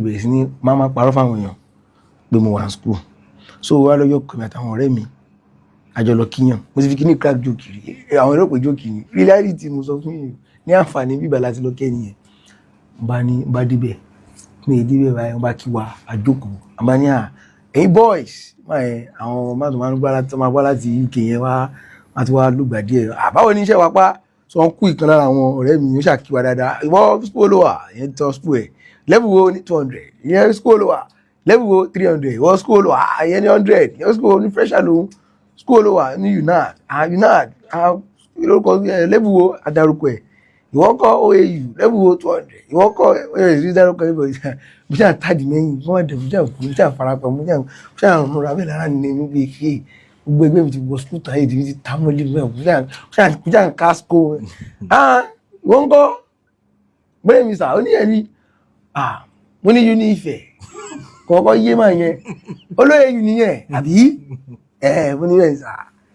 Bẹ̀rẹ̀ sí ní máa parọ́ fáwọn èèyàn pé mo wà ní school. So wá lọ́jọ́ kan, àtàwọn ọ̀rẹ́ mi àjọ lọ kíyàn. Mo ti fi kíní crack joke rí, àwọn èrò pé joke ni, reality mo sọ fún yìí ní àǹfààní bíbá láti lọ kẹ́ni yẹn. Mo bá ní bá débẹ̀, mi ì débẹ̀ báyìí, wọ́n bá kí wa, àjókòó, àmọ́ ní à ẹ̀yin boys máa yẹn, àwọn mọ́tò máa ń gbá láti máa wá láti UK yẹn wá, wọ́n ti wá lùgbà díẹ̀. Àbáwo ní iṣẹ́ wa pa? So wọ́n kú ìkan lára àwọn ọ̀rẹ́ mi, ó ṣàkíwá dáadáa. Ìwọ, school ló wà? Ìyẹn tọ́ school ẹ̀ level wo ní 200. Ìyẹn, school ló wà level wo? 300. Ìwọ, school ló wà? Ìyẹn ní 100. Ìyẹn, school ní fresher lòun. School ló wà? Ní UNAD. Ah, UNAD. Ah, lórúkọ ẹ level wo? Adarúkọ ẹ. Ìwọ kọ́? OAU. Level wo? 200. Ìwọ kọ́? Ẹ ẹ dárúkọ ẹ. Bọ̀ mo ṣáà tàdí mẹ́yìn, mo ṣáà mo ṣáà farapọ̀, mo ṣáà rúnra bẹ́ẹ̀ lára ní mi pé kí gbogbo ẹgbẹ́ mi ti wọ school tán, èdè mi ti ta mọ́lé mi. Mo ṣáà ń ká school. Ah, ìwọ ń kọ́? Bẹ́ẹ̀ mi sà ó ní ẹni. Ah, mo ní uni Ifẹ̀ kọ̀ọ̀kan yé máa yẹn olóyè uni yẹn àbí ẹ. Mo ní bẹ́ẹ̀ sà.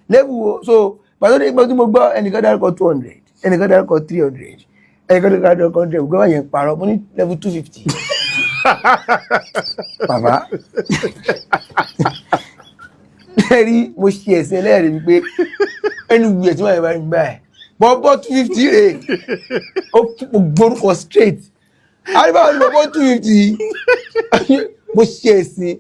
Level wo? So pàtó ní ìgbà tí mo gbọ́ ẹnìkan dárúkọ 200, ẹnìkan dárúkọ 300, ẹnìkan dárúkọ 100, gbogbo àwọn yẹn parọ́. Mo ní level 250. Bàbá ẹ rí, mo ṣe ẹ̀sìn ẹlẹ́rìí wípé ẹnu wuyẹ̀ tí wọ́n yẹn bá ń gbà ẹ̀ bọ́bọ́ 250 rè ó gbórúkọ straight àríbáwọ̀ ni bọ́bọ́ 250. Mo ṣe ẹ̀sìn.